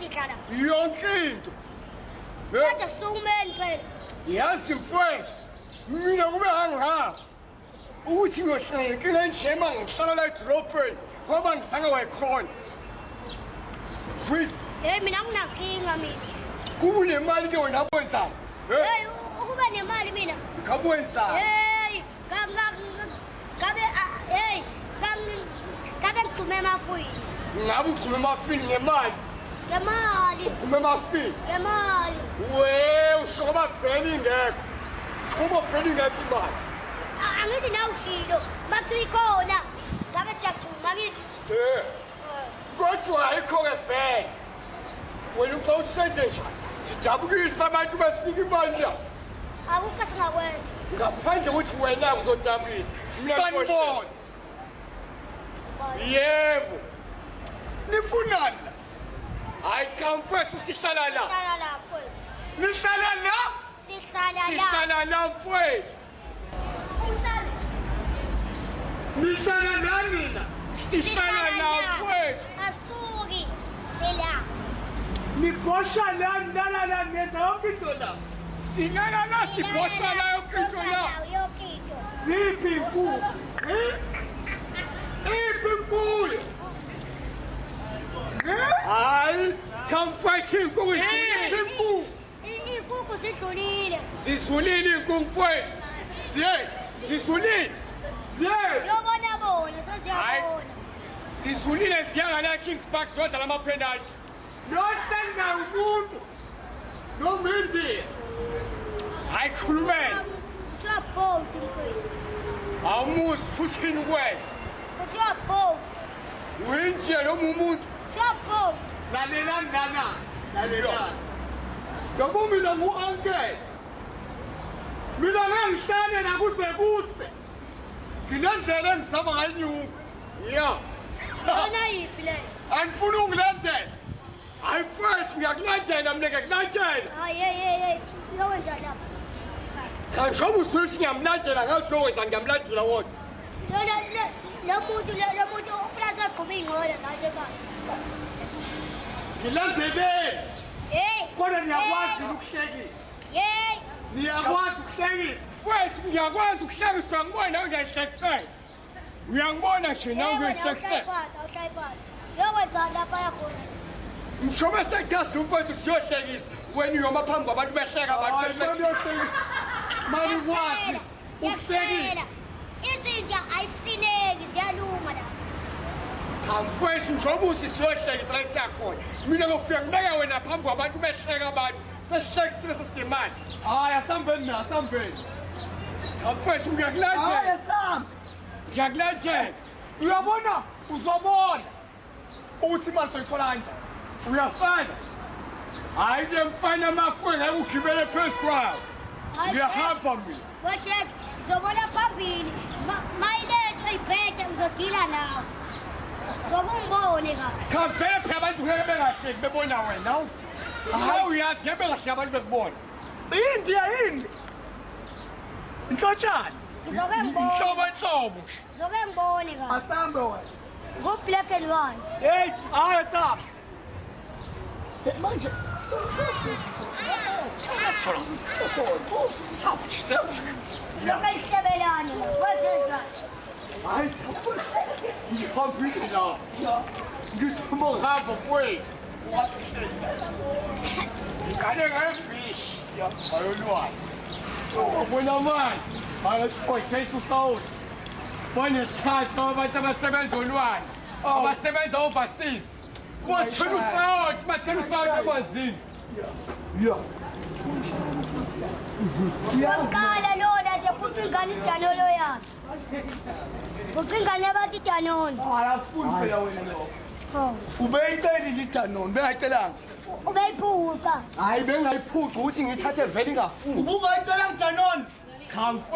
sidla la. Yonke into. Kodwa sukumeni phela. Yazi mfowethu, mina kube angazi ukuthi ngiyohlala inkinga enjema ngihlala la edolobheni ngoba ngizange wayikhona. Zwile. Hey, mina nginankinga mina. Kuba unemali ke wena wenzani? Hey, ukuba nemali mina. Ngabe wenzani? Hey, ngabe hey, ngabe ngigxume emafini. Ngabe ugxume emafini ngemali? Ngemali. Ugxume emafini? Ngemali. We, usho ngoba vele ingekho. Usho ngoba vele ingekho imali. Angithi nawe ushilo, makuthiwa ikhona. Ngabe siyagxuma kithi. Eh. Kodwa ayikho-ke vele. Wena uxa uthi senze njani? Sidabukisa abantu basinika imali la. Akukho esingakwenza. Ngaphandle kokuthi wena uzodabukisa. Sanibona. Yebo. Nifunani la? Hayi cha mfowethu, sihlala la. Sihlala la mfowethu. Nihlala la? Sihlala la. Sihlala la mfowethu. Uhlale. Nihlala la nina? Sihlala la mfowethu. Asuki. Sila. Nigosha la, nilala la, nenza yonke into la. Silala la, sibosha la yonke into la. Yonke into. Ziphi imfuyo? Iphi imfuyo? Hayi, cha mfowethu, iy'nkukhu zidlulile. Imfuyo. Iy'nkukhu zidlulile. Zizulile iy'nkukhu mfowethu. Ziye, zizulile. Ziye. Ziyobona bona, seziyabona. Zizulile ziya ngala Kings Park ziyodlala ama-penalty. Nohleli naye umuntu noma indiya. Hayi khulumela. Kuthiwa bold mfowethu. Awumuzi futhini kuwena. Kuthiwa bold. Uyindiya noma umuntu? Kuthiwa bold. Lalelani lana. Lalelani. Ngoba mina ngu-uncle. Mina ngeke ngihlale nakuze kuse. Nginendlela engizama ngayinyuka. Ya. Yona yiphi leyo? Angifuni ungilandela. Hayi mfowethu, ngiyakulandela mina, ngiyakulandela. Hayi, hey, hey, hey, uyowenza lapha. Cha njengoba usuthi ngiyamlandela, ngathi uyowenza ngiyamlandela wona. Lo muntu lo muntu ufuna sogquma iy'nqola manje ekhaya. Ngilandeleni. Hey. Kodwa niyakwazi ukuhlekisa. Hey. Niyakwazi ukuhlekisa. Mfowethu, ngiyakwazi ukuhlekisa, uyangibona nawe ngiyayihlekisela. Uyangibona nje nawe ngiyayihlekisela. Awuhlali phansi. Uyokwenza lapha yakhona. Ngisho sekuyazi lo mfowethu siyohlekisa. Wena uyoma phambi kwabantu behleka abantu. Hayi, niyohlekisa. Mani ukwazi ukuhlekisa. Izinja ayisineki ziyaluma la. Cha mfowethu, njengoba uthi siyohlekisa la siyakhona. Mina ngofika ngibeke wena phambi kwabantu behleka abantu. Sesihlekisile sesinemali. Hayi, asambeni na, asambeni. Cha mfowethu, Hayi, ngiyakulandela. asambe. Ngiyakulandela. Uyabona, uzobona ukuthi imali soyithola kanjani. Uyafana. Hayi ke mfana, amafu ngeke ugibele phezu kwawo. Ngiyahamba mina. Bojack, ngizobona phambili. Mayiletho ibhede ngizodila nawe. Ngoba ungibone kahle. Cha vele phela abantu ngeke bengahleki bebona wena. Hawu uyazi ngeke bengahleki abantu bekubona. Indiya yini? Inhlotshana. Ngizoke ngibone. Inhlobo inhlobo. Ngizoke ngibone kahle. Asambe wena. Ngu-black and white. Hey, hayi asambe. Manje Ngizoke lihlebelane la. Kwenzenjani? Hayi ngihambile la. Ngithi uma ngihamba mfowethu. Ngikale ngebhishi. Ayolwana. Ubona amanzi. Ayothi usawuthi. Banesikhathi abantu abasebenza olwandle. Abasebenza overseas. Bathela usawuthi, bathela usawuthi emanzini. Ya. Yokuqala lona nje phuca ingane idanono yakhe. Phuca ingane yabantu idanono. Hayi akufuni phela wena lokho. Oh. Ubeyicelile idanoni, bengayicelanga. Ubeyiphuca. Hayi bengayiphuci ukuthi ngithathe vele ingafuni. Ubungayicelanga idanoni. Cha mfowethu.